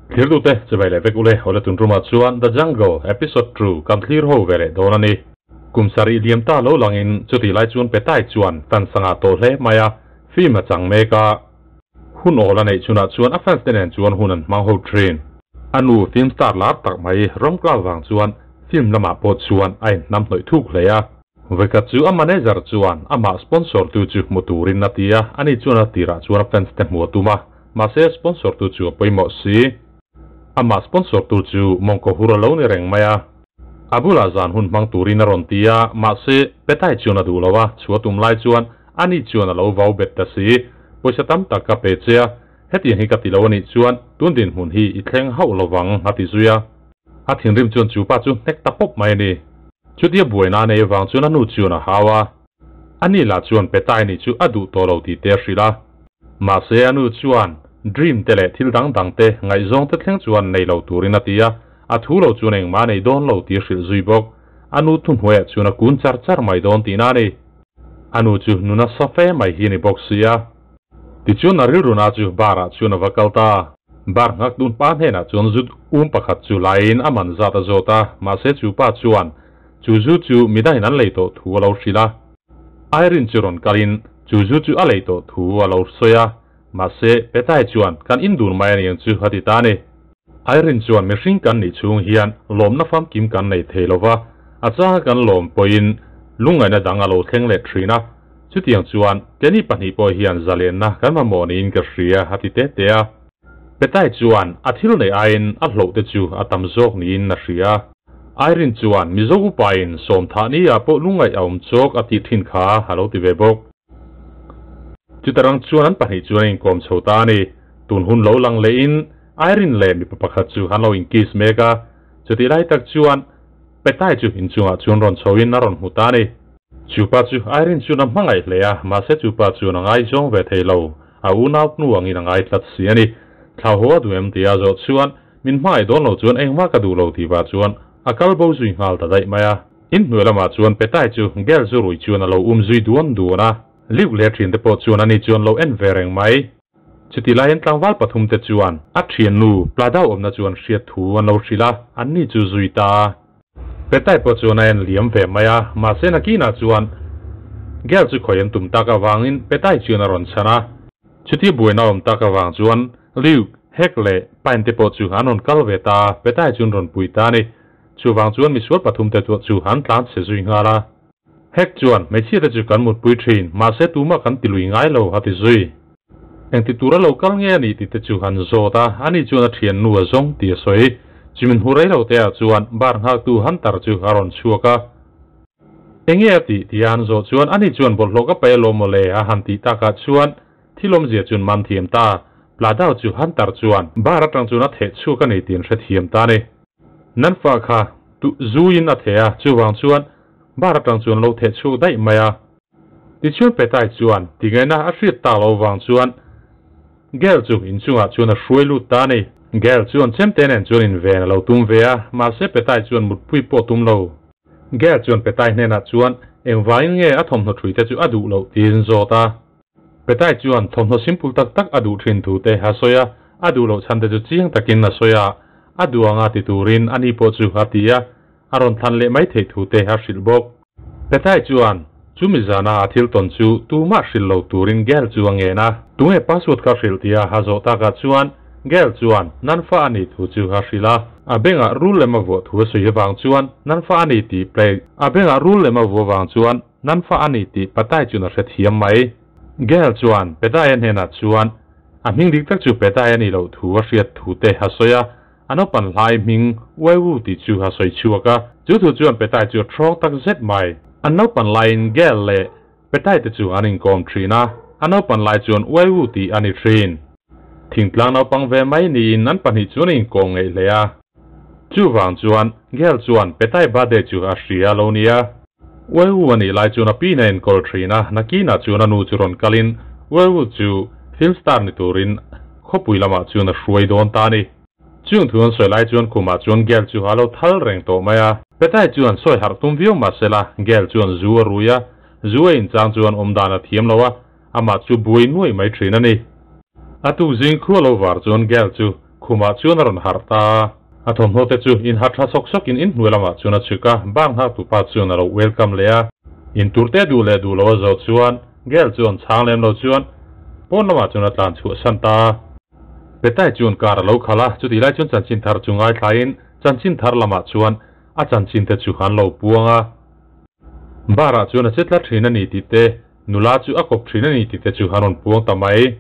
Thirtute chibai leh vek ule awle tun tumah chuan The Jungle Episode 2 kan thlir ho ve leh dawn a ni. Kum sarih liam ta lo langin chutih lai chuan Petai chuan fans a ngah tawh hle mai a, film a chang mek a. Hun awl a neih chhunah chuan a fans te nen chuan hun an hmang ho thin. A nu film star lar tak mai Romkal vang chuan film lamah pawh chuan a inhnamhnawih thuk hle a. Vawikhat chu a manager chuan amah sponsor tu chu hmu turin a ti a, ani chuan a tirah chuan a fans te hmu a tum a, mahse sponsor tu chu a pawimawh si. Amah sponsor tu chu mawngkaw hur a lo ni reng mai a. A bulah zan hun hmang turin a rawn ti a, mahse Petai chuan a duh lo a, chhuah tum lai chuan ani chuan a lo vau bet ta si. Pawisa tam tak ka pe che a, hetiang hi ka ti lo a nih chuan tun dinhmun hi i thleng hauh lovang a ti zui a. A thinrim chuan chu pa chu hnek ta pawp mai a ni. Chutia buaina a nei avang chuan a nu chuan a hau a. Ani lah chuan Petai nih chu a duh tawh lo tih te a hrilh a. Mahse a nu chuan dream te leh thil dang dang te ngaihzawng te thleng chuan nei lo turin a ti a, a thu lo chuan engmah a nei dawn lo tih a hrilh zui bawk. A nu thuhnuaiah chuan a kun char char mai dawn tihna a ni. A nu chu nuna sa fe mai hi a ni bawk si a. Tichuan a rilruna chu bar ah chuan a va kal ta. Bar nghak dun pa hnenah chuan zut um pakhat chu laiin a man zat a zawt a, mahse chu pa chuan chu zu chu midangin an lei tawh thu a lo hrilh a. Irene chu rawn kalin chu zu chu a lei tawh thu a lo sawi a, mahse Petai chuan kan in dun mai a ni ang chu a ti ta a ni. Irene chuan mihring kan nih chhung hian lawmna famkim kan nei thei lo va, a changa kan lawm pawhin lungngaihna dang a lo thleng leh thin a, chutiang chuan keini pahnih pawh hian zalenna kan mamawh niin ka hria a ti te te a. Petai chuan a thil neih aiin a hlauh te chu a tam zawk niin a hria. Irene chuan Mizo upain sawmthah ni ah pawh lungngaih a awm chawk a tih thin kha a lo ti ve bawk. Chutarang chuan an pahnih chuan a inkawm chho ta a ni. Tun hun lo lang lehin Irene leh mipa pakhat chu an lo inkiss mek a, chutih lai tak chuan Petai chu inchungah chuan rawn chhoin a rawn hmu ta a ni. Chupa chu Irene chuan a hmangaih hle a, mahse chupa chuan a ngaizawng ve thei lo, a unau hnu angin a ngai tlat si a ni. Thlauhaw a duh em tia zawh chuan min hmangaih dawn lo chuan engmah ka duh lo tih vah chuan a kal bo zui nghal ta daih mai a. Inhnuai lamah chuan Petai chu Gel zu rui chuan a lo um zui duan duan a, Liuk leh thiante pawh chuan ani chuan lo en ve reng mai. Chuti laiin tlangval pathum te chuan a thiannu Pladau awmna chuan hriat thu an lo hrilh a, anni chu zui ta a. Petai pawh chuan a en liam ve mai a, mahse nakinah chuan Gel chu khawi an tum tak avangin Petai chuan a rawn chhan a. Chuti buaina awm tak avang chuan Liuk, Hek leh Pine te pawh chu an rawn kal ve ta a, Petai chuan rawn pui ta a ni. Chuvang chuan misual pathum te chu an tlan chhe zui nghal a. Hek chuan, Hmeichhia te chu kan mutpui thin, mahse tumah kan ti lui ngai lo, a ti zui. Engti tura lo kal nge a nih tih te chu han zawt a, ani chuan a thiannu a zawng tih a sawi. Chumin hmu rei lo te ah chuan bar nghaktu Hunter chu a rawn chhuak a. Enge a tih tia an zawh chuan ani chuan bawlhhlawh ka paih alawm mawle a han tih takah chuan thil awmzia chuan man thiam ta. Pladao chu Hunter chuan bar atang chuan a theh chhuak a ni tih an hrethiam ta a ni. Nan fa kha tu zuiin a theh a, chuvang chuan bar atang chuan lo theh chhuak daih mai a. Tichuan Petai chuan tingaihna a hriat tak loh vang chuan Gail chu inchungah chuan a hruai lut ta a ni. Gail chuan chemte nen chuan inven a lo tum ve a, mahse Petai chuan mutpui pawh tum lo. Gail chuan Petai hnenah chuan engvangin nge a thawmhnaw ṭhui te chu a duh loh tiin zawt a. Petai chuan thawmhnaw simple tak tak a duh thin thu te a sawi a, a duh loh chhan te chu chiang takin a sawi a, a duh anga ti turin ani pawh chu a ti a, a rawn thlan leh mai theih thu te a hrilh bawk. Petai chuan chumi zana a thil tawn chu tumah hrilh lo turin Gail chu a ngen a, tunge password kha hrilh tia a zawh takah chuan Gail chuan nan fa a nih thu chu a hrilh a, a bengah rul lem a vuah thu a sawi avang chuan nan fa a ni tih play a bengah rul lem a vuah vang chuan Nan fa a ni tih Patai chuan a hrethiam mai. Gail chuan Petai-a hnenah chuan a hming dik tak chu Petai a nih loh thu a hriat thu te a sawi a, a naupan hlai hming Waiwu tih chu a sawi chhuak a. Chu thu chuan Petai chu a ṭhawng tak zet mai. An naupan laiin Gail leh Petai te chu an inkawm ṭhin a, a naupan lai chuan Waiwu tih a ni ṭhin. Thingtlang naupang ve mai niin an pahnih chuan an inkawm ngeih hle a. Chuvang chuan Gail chuan Petai birthday chu a hria lo nia. Uaiwu a nih lai chuan a piin a enkawl thin a, nakinah chuan a nu chu rawn kalin Uaiwu chu film star ni turin khawpui lamah chuan a hruai dawn ta a ni. Chung thu an sawi lai chuan khumah chuan Gail chu a lo thal reng tawh mai a. Petai chuan sawi harh tum viau mahsela Gail chuan zu a rui a, zu a inchang chuan awmdan a thiam lo a, amah chu buai nuaih mai thin a ni. A tuk zing khua lo var chuan Gail chu. Khumah chuan a rawn harh ta a. A thawmhnaw te chu in ha tha sawk sawkin in hnuai lamah chuan a chhuk a, bar nghak tu pa chuan a lo welcome leh a. In tur te duh leh duh lo a zawh chuan Gail chuan chhang lem lo chuan pawn lamah chuan a tlan chhuah san ta a. Petai chuan car a lo khalh a, chutih lai chuan chanchin thar chu ngaithlain chanchin thar lamah chuan a chanchin te chu an lo puang a. Bar ah chuan a che tlat thin a ni tih te, nula chu a kawp thin a ni tih te chu an rawn puang ta mai.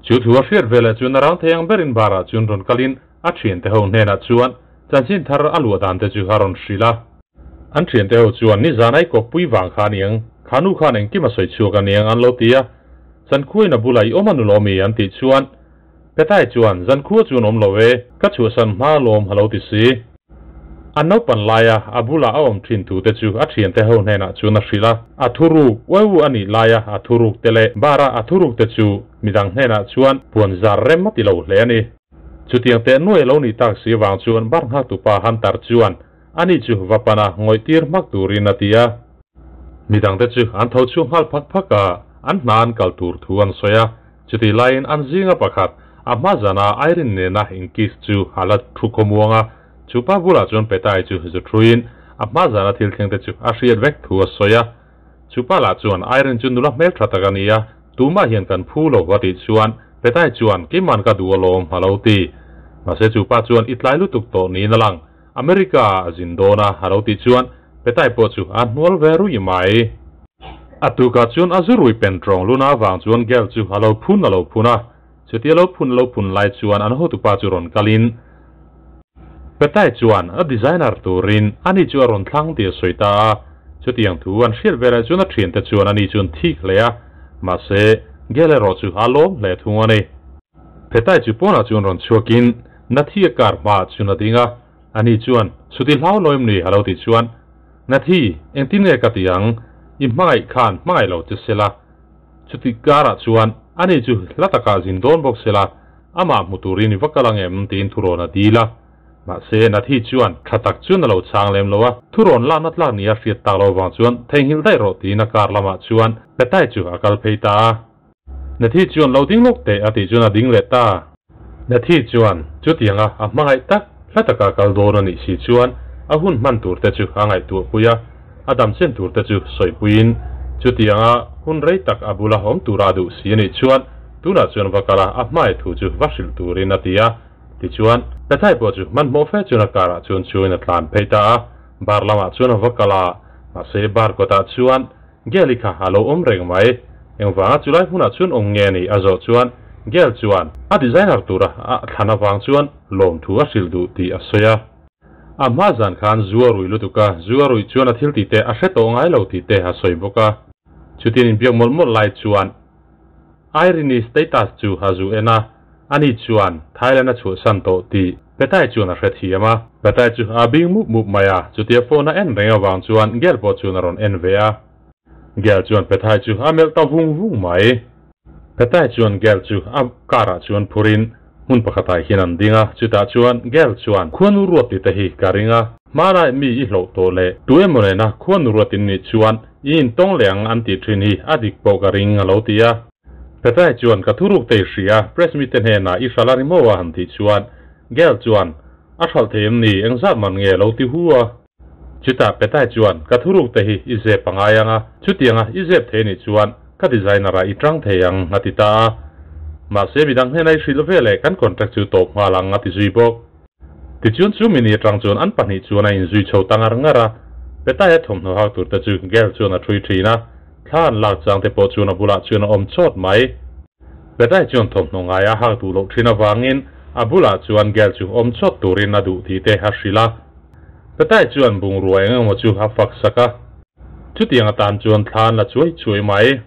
Chu thu a hriat veleh chuan a rang thei ang berin bar ah chuan rawn kalin a thiante ho hnenah chuan chanchin thar a luah dan te chu a rawn hrilh a. An thiante ho chuan nizan ai kawppui vang kha aniang, kha nu khan engkim a sawi chhuak aniang an lo ti a. Zankhuain a bulah i awm a nulawmi an tih chuan Petai chuan zankhua chuan awm lo e, ka chhuahsan hma lawm a lo ti si. A naupan laia a bula a awm thin thu te chu a thiante ho hnenah chuan a hrilh a. A thuruk uaiu a nih laia a thuruk te leh bara a thuruk te chu midang hnenah chuan puan zar rem a ti lo hle a ni. Chutiang teh nuai a lo nih tak si vang chuan bar nghaktupa Hunter chuan ani chu va pana ngawih tir hmak turin a ti a. Midangte chu an tho chhuak nghal phak phak a, an hna an kal tur thu an sawi a. Chutih laiin an zinga pakhat, a hma zana Irene nena inkiss chu a la thu khawmuang a, chu pa bulah chuan Petai chu zu thuin a hma zana thil thlengte chu a hriat vek thu a sawi a. Chu pa lah chuan Irene chu nula hmeltha tak a ni a, tumah hian kan phu lo a tih chuan Petai chuan keiman ka duh alawm a lo ti. Mahse chu pa chuan i tlai lutuk tawh niin a lang, America ah a zin dawn a a lo tih chuan Petai pawh chu a hnual ve ruih mai. A tukah chuan a zu rui pen tawng luna avang chuan Gail chu a lo phun a lo phun a. Chutia lo phun a lo phun lai chuan an hotupa chu rawn kalin Petai chuan a designer turin ani chu a rawn thlang tih a sawi ta a. Chutiang thu an hriat velah chuan a thiante chuan ani chu an thik hle a, mahse Gail erawh chu a lawm hle thung a ni. Petai chu pawnah chuan rawn chhuakin Nathi a kar hmaah chuan a ding a, ani chuan, Chuti hlau lo em ni? a lo tih chuan, Nathi, engtin nge ka ti ang? I hmangaih khan hmangaih lo che sela. Chuti karah chuan ani chu hla takah zin dawn bawk sela, amah hmu turin i va kal ang em? tiin thurawn a dil a. Mahse, Nathi chuan tha tak chuan a lo chhang lem lo a, thurawn lakna tlak nia hriat tak lo vang chuan theihnghilh daih rawh tiin a kar lamah chuan Petai chu a kal phei ta a. Nathi chuan lo ding lawk teh a tih chuan a ding leh ta. Nathi chuan chutianga a hmangaih tak hla taka kal dawn a nih si chuan a hun hman tur te chu a ngaihtuah pui a, a dam chen tur te chu sawipuiin chutianga hun rei tak a bula awm tura a duh si a nih chuan tunah chuan va kal a, a hmai thu chu va hrilh turin a ti a. Tichuan, Petai pawh chu hmanhmawh fe chuan a karah chuan chuangin a tlan phei ta a, bar lamah chuan a va kal a, mahse bar kawtah chuan Gail-i kha a lo awm reng mai. Engvanga chulai hmunah chuan awm nge ni a zawh chuan Gail chuan a designer tura a thlan avang chuan lawmthu a hrilh duh tih a sawi a. A hma zan khan zu a rui lutuk a, zu a ruih chuan a thil tih te a hre tawh ngai lo tih te a sawi bawk a. Chutiang inbiak mawlh mawlh lai chuan Irene-i status chu a zu en a, ani chuan Thailand a chhuahsan tawh tih Petai chuan a hrethiam a. Petai chu a bing mup mup mai a, chutia phone a en reng avang chuan Gail pawh chuan a rawn en ve a. Gail chuan Petai chu a melh ta vung vung mai. Petai chuan Gail chu a car ah chuan phurin hmun pakhatah hian an ding a, chutah chuan Gail chuan khuanu ruat tih te hi ka ring a, hmanah mi i hlauh tawh leh tu emaw nena khuanu ruat in nih chuan i intawng leh ang an tih thin hi a dik pawh ka ring a lo ti a. Petai chuan ka thuruk te i hria, press mite hnenah i hralh a ni maw a han tih chuan Gail chuan a hralh thei em ni, engzat man nge lo ti hu a. Chutah Petai chuan ka thuruk te hi i zep a ngai ang a, chutianga i zep thei nih chuan ka designer ah i tang thei ang a ti ta a. Mahse midang hnena i hrilh ve leh kan contract chu tawp nghal ang a ti zui bawk. Tichuan chu mini atang chuan an pahnih chuan a inzui chho ta ngar ngar a, Petai a thawmhnaw hak tur te chu Gail chuan a thui thin a. Thla an lak chang te pawh chuan a bulah chuan a awm chawt mai. Petai chuan thawmhnaw ngai a hak duh loh thin avangin a bulah chuan Gail chu awm chawt turin a duh tih te a hrilh a. Petai chuan bungrua eng emaw chu a fak sak a. Chutiang atan chuan thla an la chuai chuai mai.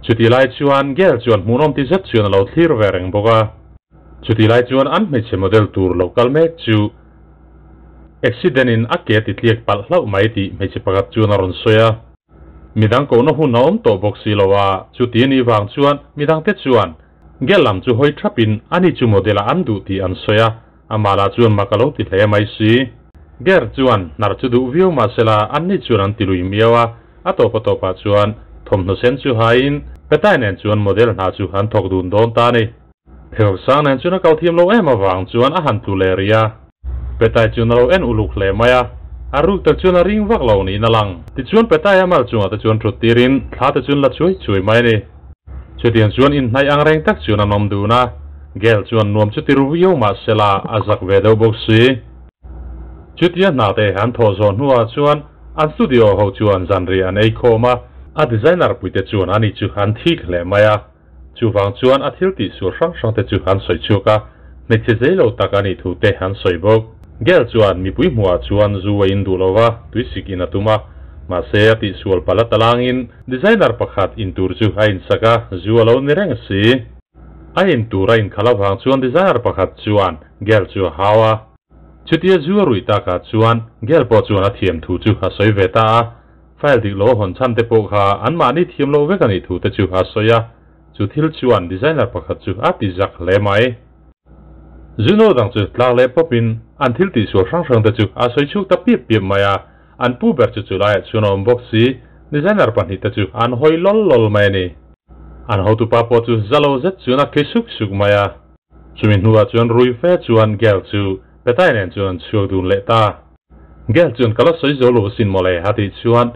Chutih lai chuan Gail chuan hmuhnawm ti zet chuan a lo thlir ve reng bawk a. Chutih lai chuan an hmeichhe model tur lo kal mek chu accident in a ke ti tliak palh hlauh mai tih hmeichhe pakhat chuan a rawn sawi a. Midang kohna hun a awm tawh bawk si lo a, chuti a nih vang chuan midangte chuan Gel lam chu hawi thapin ani chu model ah an duh tih an sawi a, amah lah chuan mak a lo ti hle mai si. Ger chuan hnar chu duh viau mahsela anni chuan an ti lui miau a, a tawp a tawpah chuan thawmhnaw sen chu haiin Petai nen chuan model hna chu an thawk dun dawn ta a ni. Pheikhawk sang nen chuan a kal thiam lo em avang chuan a han tlu leh rih a. Petai chuan a lo en uluk hle mai a, a ruk tak chuan a ring vak lo niin a lang. Tichuan Petai a mal chungah te chuan thut tirin thla te chuan la chuai chuai mai a ni. Chutiang chuan inhnaih ang reng tak chuan an awm dun a, Gail chuan nuam chu ti ru viau mah sela a zak ve deuh bawk si. Chutia hna te an thawh zawh hnuah chuan an studio ho chuan zanriah an ei khawm a, a designer puite chuan ani chu an thik hle mai a. Chuvang chuan a thil tihsual hrang hrang te chu an sawi chhuak a, hmeichhe zei lo tak a nih thu te an sawi bawk. Gail chuan mipui hmuhah chuan zu a in duh lo va, tuisik in a tum a. Mahse a tihsual palh a talangin designer pakhat in tur chu a insak a, zu a lo ni reng si. A in tur a inkhalh avang chuan designer pakhat chuan Gail chu a hau a. Chutia zu a ruih takah chuan Gail pawh chuan a thiam thu chu a sawi ve ta a. File dik lo a hawn chhan te pawh kha anmahni thiam loh vek a nih thu te chu a sawi a, chu thil chuan designer pakhat chu a ti zak hle mai. Zuno dang chu tlak leh pawpin an thil tihsual hrang hrang te chu a sawi chhuk ta piap piap mai a, an pu ber chu chulaiah chuan a awm bawk si, designer pahnih te chu an hawi lawl lawl mai a ni. An hotupa pawh chu za lo zet chuan a khi suk suk mai a. Chumi hnuah chuan rui fe chuan Gail chu Petai nen chuan an chhuak dun leh ta. Gail chuan ka la sawi zo lo asin mawle a tih chuan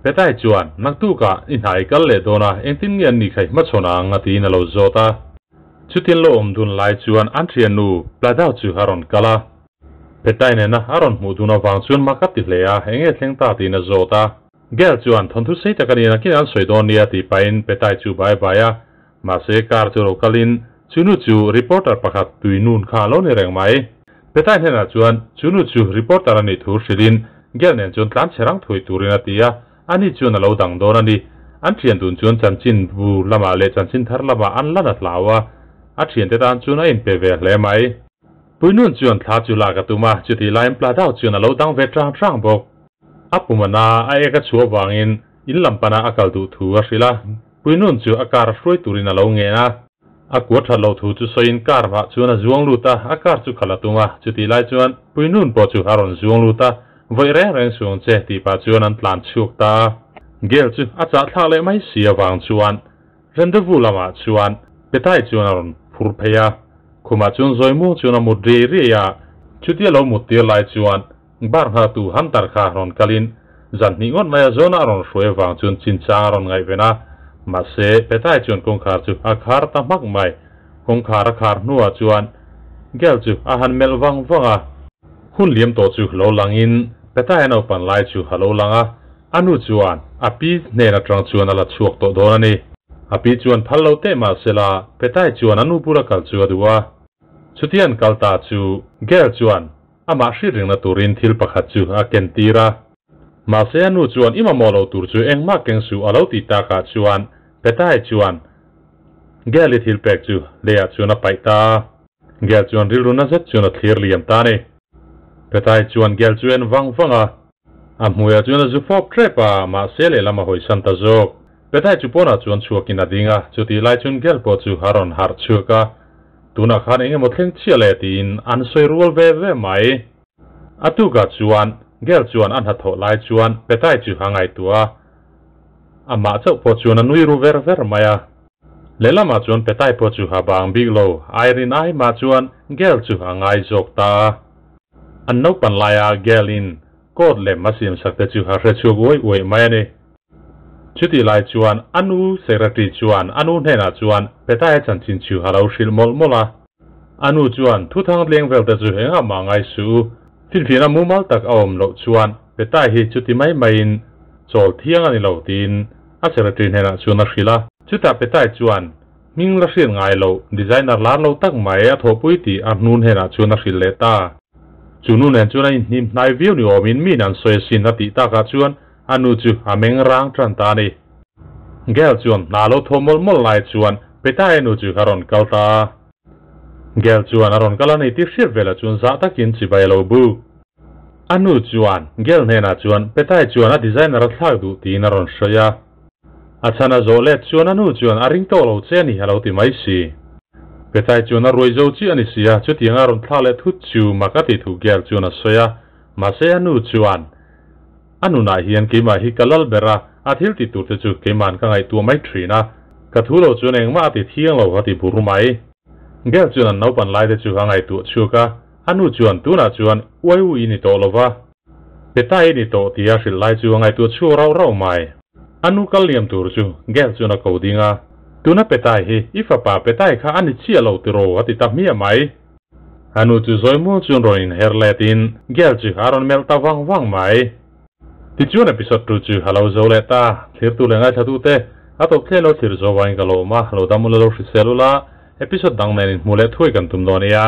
Petai chuan naktukah i hna i kal leh dawn a, engtin nge an nih kha i hmachhawn ang a tiin a lo zawt a. Chutin lo awm dun lai chuan an thiannu Pladao chu a rawn kal a. Petai nena a rawn hmuh dun avang chuan mak a ti hle a, enge thleng ta tiin a zawt a. Gail chuan thawnthu sei tak a nih nakin an sawi dawn nia tih pahin Petai chu bai bai a. Mahse car chu lo kalin chunu chu reporter pakhat tui nun kha a lo ni reng mai. Petai hnenah chuan chunu chu reporter a nih thu hrilhin Gail nen chuan tlan chhe rang thui turin a ti a, ani chuan a lo dang dawn a ni. An thian dun chuan chanchin bu lamah leh chanchin thar lamah an lan a hlau a, a thiante tan chuan a inpe ve hle mai. Puinun chuan thla chu lak a tum a, chutih laiin Pladao chuan a lo dang ve tang tang bawk. A pumana a ek a chhuah avangin in lam pana a kal duh thu a hrilh a, Puinun chu a car hruai turin a lo ngen a. A kua that loh thu chu sawiin car hmah chuan a zuang lut a, a car chu khalh a tum a, chutih lai chuan Puinun pawh chu a rawn zuang lut a, Vawih reng reng suang che tih pah chuan an tlan chhuak ta a. Gail chu a chah thlak leh mai si avang chuan rendezvous lamah chuan Petai chuan a rawn phur phei a, khumah chuan zawi muang chuan a mut riai riai a, chutia lo mut tir lai chuan Bar nghatu Hunter kha rawn kalin zan hnih ngawt mai a zawna a rawn hruai avang chuan chinchang a rawn ngaihven a, mahse Petai chuan kawngkhar chu a khar ta hmak mai. Kawngkhar a khar hnuah chuan Gail chu a han melh vang vang a. Hun liam tawh chu lo langin Petai a naupan lai chu a lo lang a, a nu chuan a pi hnen atang chuan a la chhuak tawh dawn a ni. A pi chuan phal lo teh mahsela Petai chuan a nu bula kal chu a duh a. Chutian kal ta chu Gail chuan Amah hriat ringna turin thil pakhat chu a ken tir a. Mahse a nu chuan i mamawh lo tur chu engmah keng suh a lo ti takah chuan Petai chuan Gail-i thil pek chu leiah chuan a paih ta a. Gail chuan rilru na zet chuan a thlir liam ta a ni. Petai chuan Gail chu en vang vang a. A hmuiah chuan a zu fawp tep a, mahse lehlam a hawisan ta zawk. Petai chu pawnah chuan chhuakin a ding a, chutih lai chuan Gail pawh chu a rawn harh chhuak a. Tunah khan eng emaw thleng chiah le tiin an sawi rual ve ve mai. A tukah chuan Gail chuan a hnathawh lai chuan Petai chu a ngaihtuah a, amah chauh pawh chuan a nui ru ver ver mai a. Lehlamah chuan Petai pawh chu a bang bik lo, Irene ai mah chuan Gail chu a ngai zawk ta a. An naupan laia Gail in coat lem a siamsak te chu a hre chhuak uaih uaih mai a ni. Chutih lai chuan a nu secretary chuan a nu hnenah chuan Petai chanchin chu a lo hrilh mawlh mawlh a. A nu chuan thuthang leng vel te chu engah mah ngai suh u, finfiahna mumal tak a awm loh chuan Petai hi chuti mai maiin chawl thiang a ni lo tiin a secretary hnenah chuan a hrilh a. Chutah Petai chuan hming la hriat ngai loh designer lar lo tak mai a thawhpui tih a hnu hnenah chuan a hrilh leh ta. Chu nu nen chuan a inhnim hnai viau ni awmin mi nan sawi asin a tih takah chuan A nu chu a meng rang tan ta a ni. Gail chuan hna lo thaw mawlh mawlh lai chuan Petai nu chu a rawn kal ta a. Gail chuan a rawn kal a ni tih hriat velah chuan zah takin chibai a lo buk. A nu chuan Gail hnenah chuan Petai chuan a designer a thlak duh tiin a rawn sawi a. A chhan a zawh let chuan a nu chuan a ring tawh lo che a ni a lo ti mai si. Petai chuan a ruai zo chiah a ni si a, chutianga a rawn thlak leh thut chu mak a tih thu Gail chuan a sawi a. Mahse a nu chuan A nunah hian keimah hi ka lal ber a, a thil ti tur te chu keima'n ka ngaihtuah mai thin a, ka thu lo chuan engmah a ti thiang lo a ti bur mai. Gel chuan an naupan lai te chu a ngaihtuah chhuak a, a nu chuan tunah chuan uai ui i ni tawh lo va, petai i ni tawh tia hrilh lai chu a ngaihtuah chhuak rauh rauh mai. A nu kal liam tur chu Gel chuan a ko ding a, Tuna petai hi i fapa petai kha a ni chiah lo tiraw a ti ta hmiah mai. A nu chu zawi mual chuan rawn inher let in Gel chu a rawn melh ta vang vang mai. Tichuan episode tu chu a lo zo leh ta, thlirtu leh ngaithlatute a tawp thlen lo thlir zo vangin ka lawm a, lo dam ula lo hrisel ula, episode dang nen inhmuh leh thuai kan tum dawn nia.